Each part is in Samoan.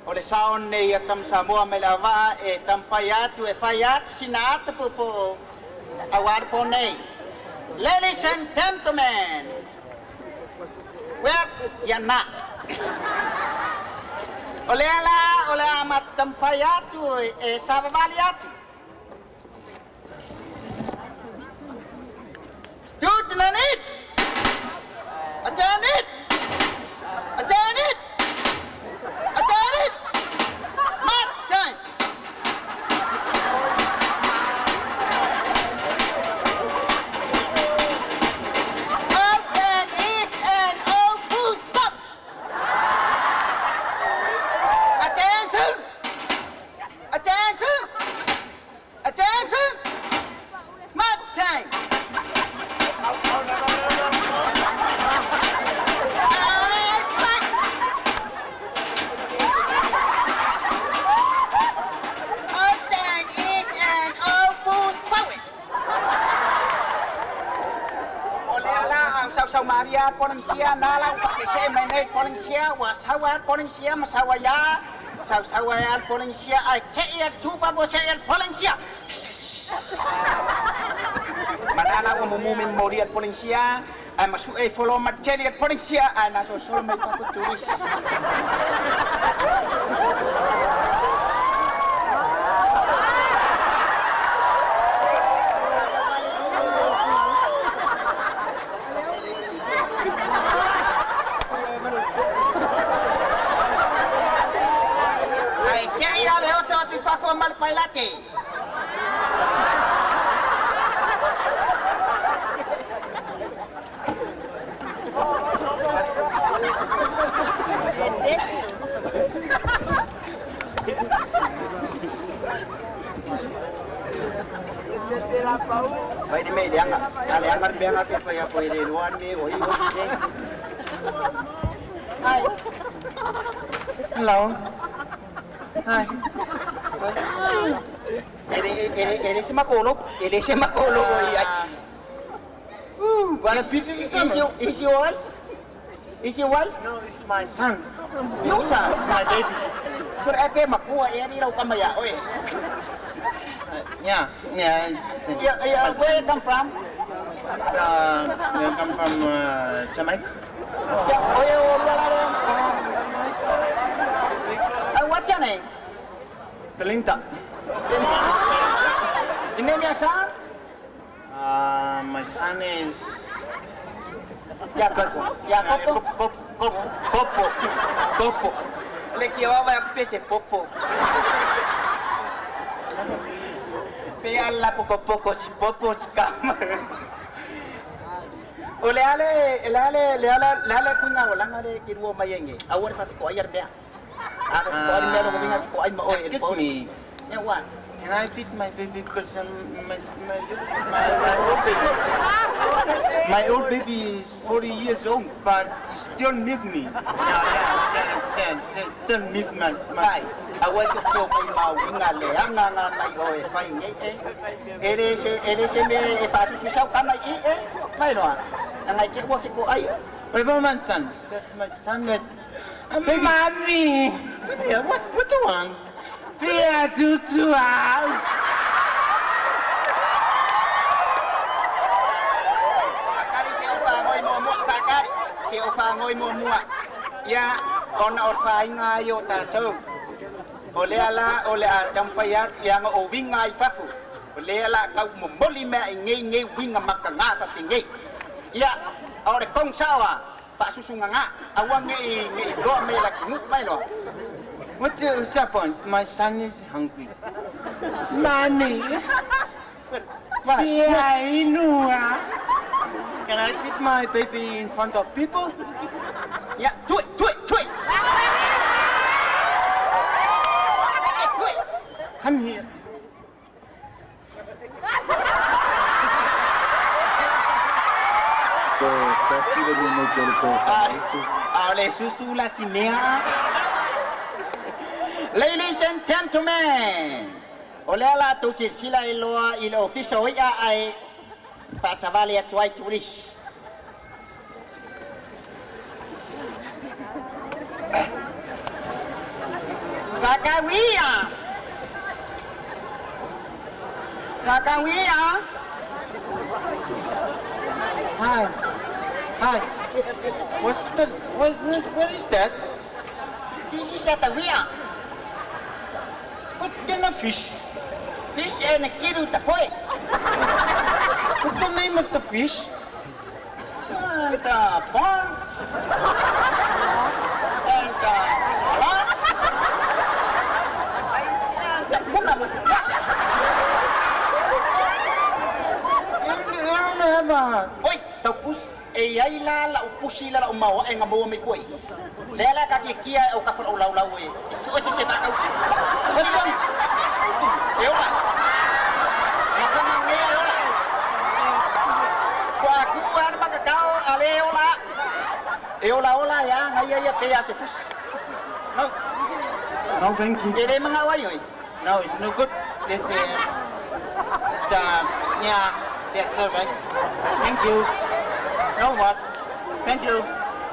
O le sao nei a Tama Samoa mai le auvaa e taumafai atu e fai atu sina ata puupuu aua le po nei. Ladies and gentlemen, well, ia na. O lea la o le a matou taumafai atu e savavali atu. Tutinanit! Atanit! Atanit! Atanit! March time! Open it and O full stop! Attention! Attention! Attention! March time! Eyes Open is and O full forward. O lea la au sausau malie Polenisia na la ua faaseesee mai nei Polenisia ua sau lava le Polenisia ma sau ai lava sausau ai lava le Polenisia ae te'i atu faafuasei le Polenisia. Ma la la ua mumu momoli le Polenisia ae masu'e i folo ma le teli a le Polenisia ae gasolosolo mai fafo turisi. Ae te'i lava le oso atu i fafo ma le pailate. Fai le mea i leaga. A leaga le mea na te fai atu e le iloa le mea o i o. Hi. Hello. Hi. E le se makolo. E le se makolo o i ai. Wanna feed the camel? Is your wife? Is your wife? No, it's my son. Your son? It's my baby. So e pe makua e ari lau kama ia oe. Yeah. Yeah, where you come from? I come from Jamaica. Yeah, oh, yeah, oh, yeah, yeah. What's your name? Belinda. You name your son? My son is Jacopo. Jacopo? Popo. Popo. Le chiamava pese popo. Pe alla poco poco si popo si kama. O le ale le ale le ale le ale kuinga o langa le ki rua mai enge. Aua le whawhiko ai ar mea. A whawhiko ai mea no winga whiko ai ma oe e le Excuse me. Yeah, what? Can I feed my baby because my old baby. My old baby is 40 years old, but he still need me. Yeah, still need my. Mai, aua te tō mai mau winga le anga ngā mai o e whai ngei e. E le se me e whaasusu sau ka mai i e. Mai noa. Ngai ke ua whiko ai. What about my son? That my son that Baby. Mommy, Yeah, what do you want? Fia tutu au. Fakari se o whangoi mua mua, fakari se o whangoi mua mua. Ia, ona o whainga ai o tātou. O lea la, o le a taumawhai atu, ia nga o winga i fafu. O lea la kau momoli mea i ngei ngei winga maka ngā whapi ngei. Ia, o le kong sawa, whaasusunga ngā, aua ngei ngei loa me la ki nguku mai loa. What's the point? My son is hungry. Mommy, What? fia inua. Can I feed my baby in front of people? Ia, tui, tui, tui. Tui. Come here. To tasi le lima i tolu tō whakaitu. A le susu la simea. Ladies and gentlemen, o lea la tou silasila i loa i le ofisa o i'a ae faasavali atu ai turisi. Fakauia. Fakauia. Hi. Hi. What's the what is that? This is a tawia. What kind of fish? Fish and kiru tapoe. What's the name of the fish? And pond. And lot. And puna. Oi, Tapos, e ai la la upusi la la umawa e ngabo me koi. Le la ka ki kia o ka fo lau lau e. Su se se ba ka usi. E ora. Ma ka ma me e ora. Kwa ku ar ba ka kao ale ola. E ola ola ya ngai ya pe ya se pus. No. No, thank you. E le mga wai oi. No, it's no good. This the yeah, that's all right. Thank you. No what? Thank you.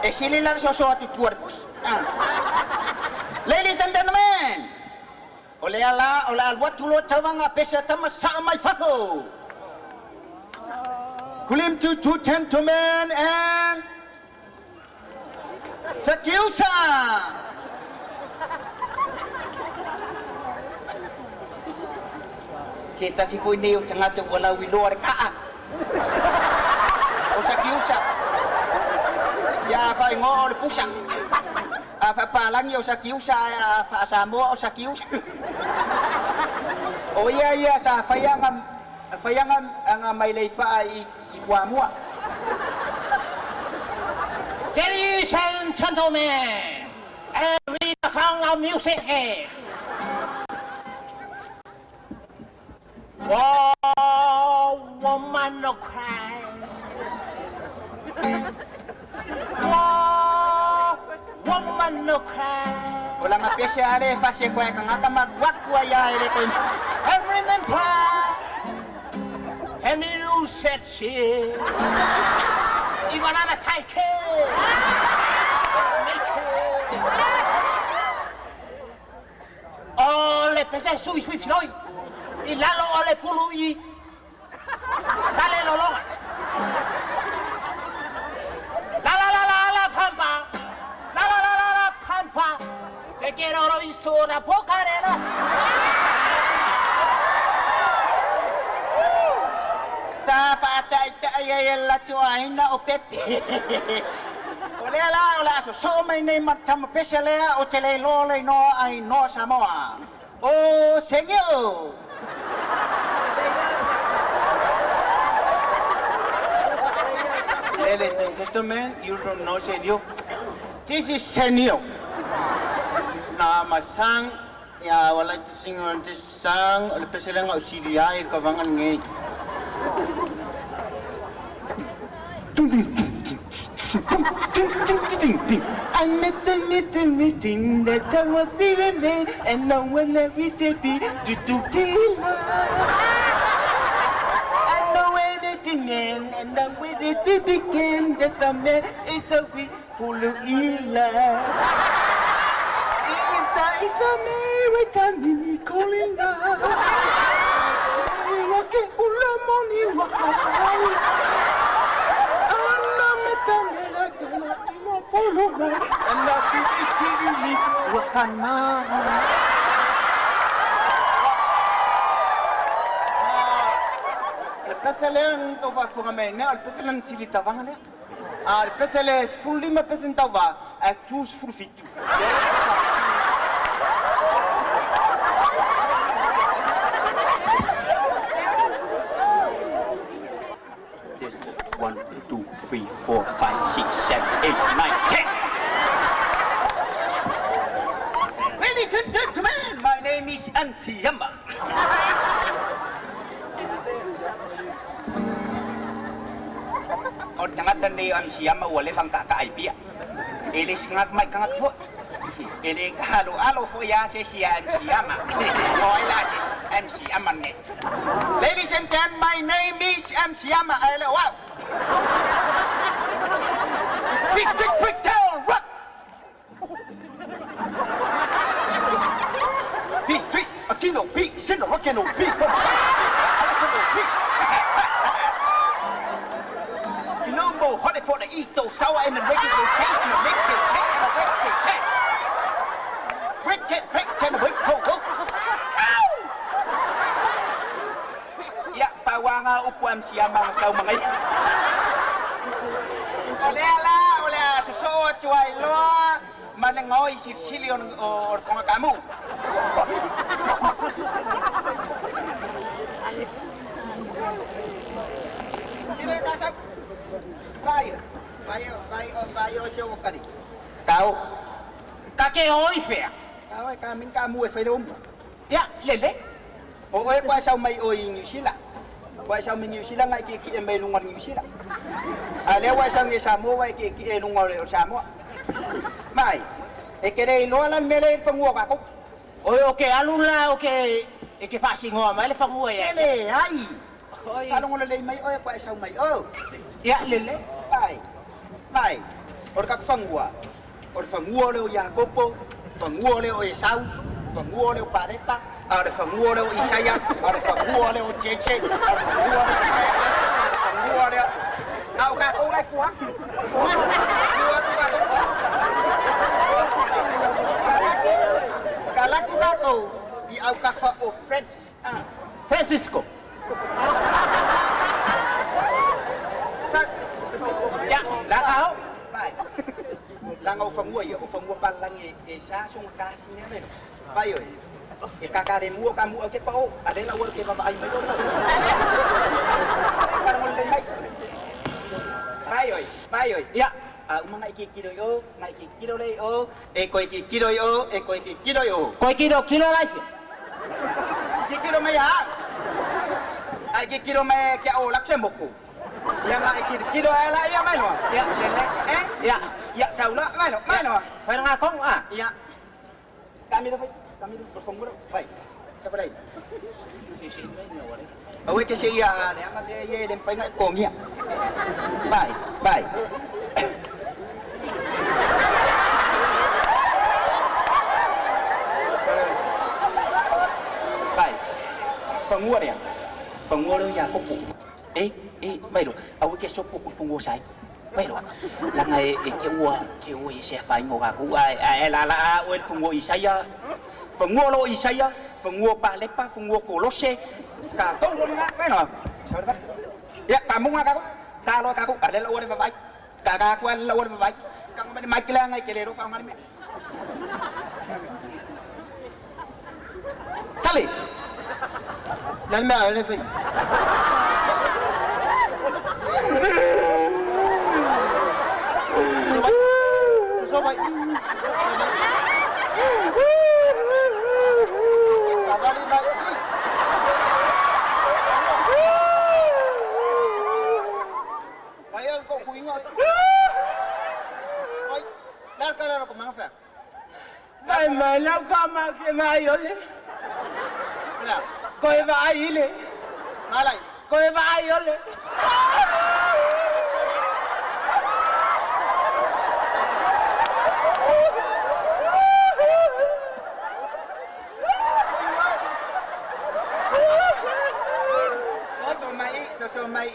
E sili la so so atu tuar pus. Ah. Ladies and gentlemen, ole ala ole alwatulo tawanga pesa tama sa mai fako. Kulim to two gentlemen and Sakiusa. Kita si pui nei o tangata wala wiloa re kaa. O Sakiusa. Ya fa ngo o le pusa. A fa palangi o Sakiusa a fa Samoa o Sakiusa. O ia ia sa faianga faianga nga mai leipa i i kuamua. Ladies and gentlemen, every sound of music. Oh, woman no cry. Oh, woman no cry. Wala nga pese ale fase ko ka nga kamag wak ko ya ele ko. I remember, and you said she, even on a take it, make it. Oh, le pese sui sui floi, y lalo o le pulu i, sale lo longa. La la la la la pampa, la la la la la pampa, te quiero lo visto la poca arena. Sa fa ta ta ya la tu aina o pepe. Ole ala ola so so mai nei matam pese le o tele lo le no ai no Samoa. O senhor. Ladies and gentlemen, you don't know Senio. This is Senio. Now my song, yeah, I would like to sing on this song. Especially ang CDI, kabangan ngay. I met the little meeting that I was sitting there, and no one let me take me to do I know anything and I'm with it to begin that the man is a we full of ila. It's a American mini calling And I Peselen to va fuga me ne al peselen sili tavanga le. Al pesele fulli ma pesen tava a tous furfitu. Just 1, 2, 3, 4, 5, 6, 7, 8, 9, 10. Ladies and gentlemen, my name is MC Yamba. O tangata ni MC Yamba wale fang ka ka ai pia. Ele singak mai kangak fo. Ele halo alo fo ya se si MC Yamba. O ila se MC Yamba ne. Ladies and gentlemen, my name is MC Yamba. Wow. Mr. Quick Rock. Sino pi, sino roke no pi, ko no pi. You know mo hot for the eat to sour and the wicked to take and the wicked take and the wicked take. Wicked prick and the wicked ho. Ia pawanga upu am siama kau mangai. O lea la, o lea soso atu ai loa, ma le gaoi silisili o le togakamu. Tao. Ka ke oi fea. Tao e ka min ka mu e whaira umu. Ia, lele. O oe kwa sau mai o i New Zealand. Kwa sau mai New Zealand ngai ki ki e mai lunga New Zealand. A lea wa sau nge Samoa wa ki ki e lunga o Samoa. Mai, e kere iloa lan mele i whangua ka kou. Oi, o ke alu la o ke e ke faasingoa mai le fagua ia. Ele, ai. Oi. Falongola lei mai oe kwa sau mai o. Ia, lele. Mai, mai, o le kaku fagua, o le fagua lea o Iakopo, fagua lea o Esau, fagua lea o Palepa, a o le fagua lea o Isaia, a o le fagua lea o Jeje, a o le fagua lea o fagua lea. A o kakou la e kua. Kua atu kakou. Kalaku kakou i aukafa o French. Francisco. Ia, la ka hau. Vai. Langa o fagua ia, o fagua palangi e sa songa kasi nia le. Vai oi. E kakare mua ka mua ke pao, a le la ua ke vava ai mai o. Parangol le mai. Vai oi, vai oi. Ia. A uma ngai ki kiro yo, ngai ki kiro le o, e koi ki kiro yo, e koi ki kiro yo. Koe kiro kilo lai fea. Ki kiro mai a. Ai ki kiro mai ke o lak moku. Ia ngai ki kiro ai la ia mai no. Ia, lele. Eh? Ia. Ia sau la mai no, mai no. Whai ngā kong a. Ia. Kami dah, kami dah berfungura. Baik. Siapa lagi? Awe ke se ia ne anga te ye dem pai ngai kongia. Bai, bai. Bai. Fangua dia. Fangua dia ya popo. Eh, eh, mai lo. Awe ke so popo fangua sai. Mai lo. La ngai e ke ua, ke ua i se fai ngoga ku ai ai la la o el fangua Isaia. Fangua lo Isaia, fangua Palepa, fangua Kolose. Ka tou lo nga mai no. Sao đó. Ya, kamu nga kako. Ka lo kako, ale la ua de vai. Ka ka ku ale la ua de vai. Ka ngam mai kila ngai ke le ro fa ngam me. Kali. Lan mea le fai. So vai. Kavali mai. Vai ang ko kuinga. Vai. Lan ka la ko mang fa. Mai mai lau ka ma ke mai ole. La. Koe vai le. Malai. Koe vai ole. So mai, so mai,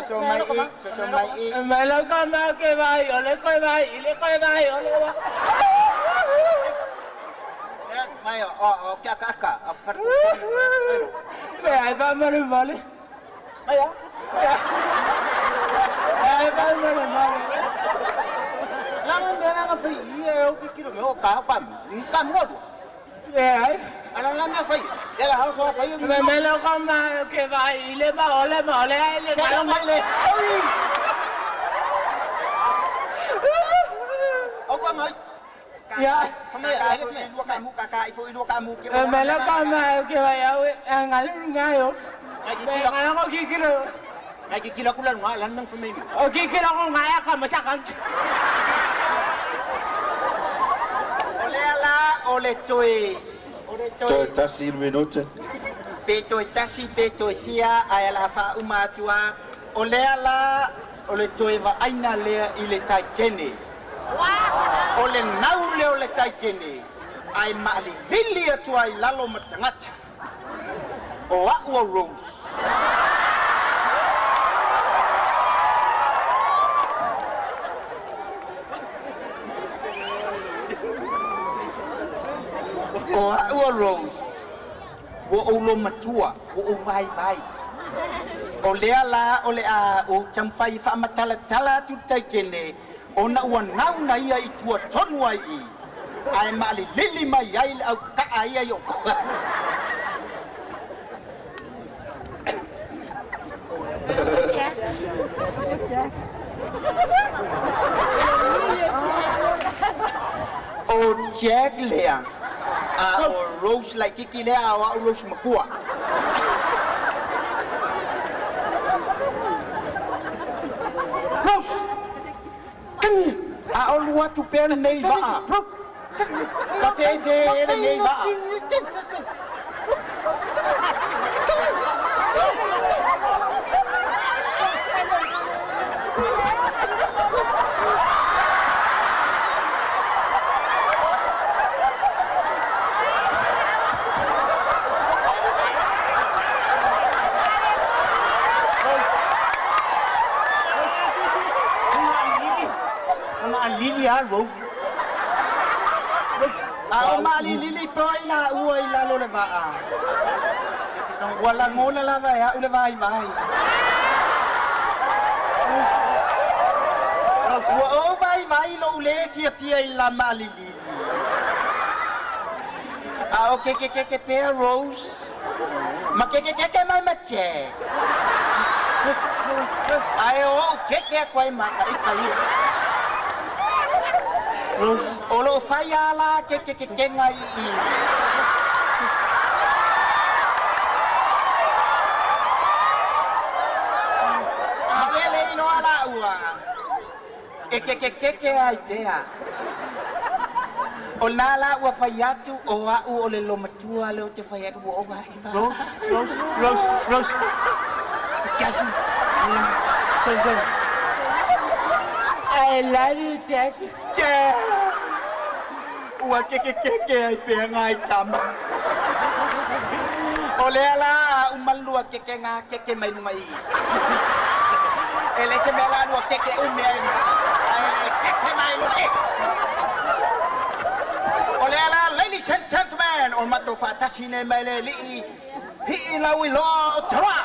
so mai, so mai. Mai lau ka ma ke vai ole koe vai ile koe vai ole wa. Mai o o kia ka ka. Far. Me ai va mare male. Mai a. Ai va mare male. Lan me la fai e o ki kiro me o ka pam. Kam ngo. Me ai. Ala la me fai. Ya la house fai. Me me lau ka ma ke vai ile ma ole ma ole ai le Ka ma mai le. Oi. O ko ngai. Ya. Kami ai le lua kamu kakak ifo lua kamu ke. Me lau ka ma ke vai au ngalu ngayo. Ngai ki Me kilo. ngalu ko kikiro. Ngai ki kilo kulan nga lan nang family. O kikiro ko ngaya ka masakan. Ole la ole toi. Ole Toe toi. tasi le minute. Pe toi tasi pe toi sia ai la fa uma tua. Ole la ole toi va aina lea i le tai tene. O le nau lea o le tai tene. Ai maali lili atu ai lalo ma tagata. O a'u o Rose. O a'u o Rose. Ua ou lomatua, ua ou vaivai. O lea la o le a ou taumafai e faamatalatala atu le taitele ona ua nauna ia i tua tonu ai i ae maalilili mai ai le aukaka'a ia i o'u. Jack. Jack. O Jack lea. A o Rose laitiiti lea a o a'u Rose makua. Rose! Come here! A o lua atu pea lenei vaa. Ka feifei e lenei vaa. Maalili a Rose. A o maalilili po ai laua i lalo o le vaa. Ua lagona lava e a'u le vaivai. Ua ou vaivai lo'u lē fiafia i la maalilili. A o kekekeke pea Rose. Ma kekekeke mai ma Jack. Ae o o'u keke atu ai ma a'ita ia. Rose. O lo'o fai a la kekekekega i i. Ma lele iloa laua. E kekekeke ai pea. O lena la ua fai atu o a'u o le lomatua lea ou te fai atu ua ou vaivai. Rose, Rose, Rose, Rose. Careful. Go, go. I love you, Jack. Jack! Ua kekekeke ai pea ngai tama. O lea la a uma lua kekega keke mai luga i i. E leai se mea la lua keke umi ai ae keke mai luga i. O lea la, ladies and gentlemen, o le matou faatasi nei mai le alii pii lauiloa o Taloa.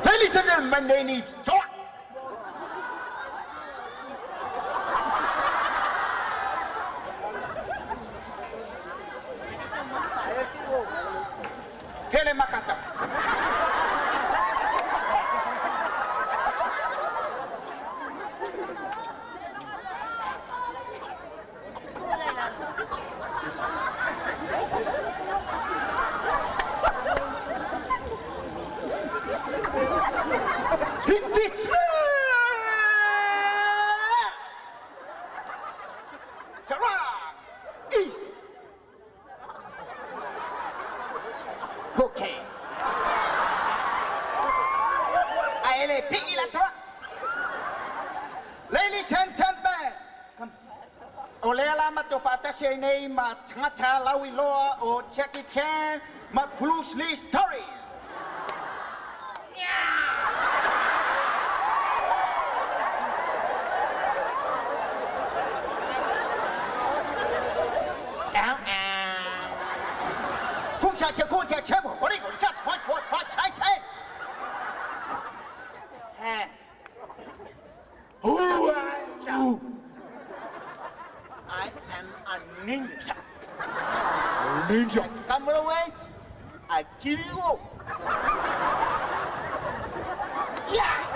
Ladies and gentlemen, my name is Taloa. Fele makata. Bismillah! Taloa is okay. Ae le pii la Taloa. Ladies and gentlemen, come. O lea la matou faatasi ai nei ma tagata lauiloa o Jackie Chan ma Bruce Lee Story. 空下切空下切我哩个下我我我拆拆。哎， Who are you? I am a ninja. Ninja. Come away, I kill you. Yeah.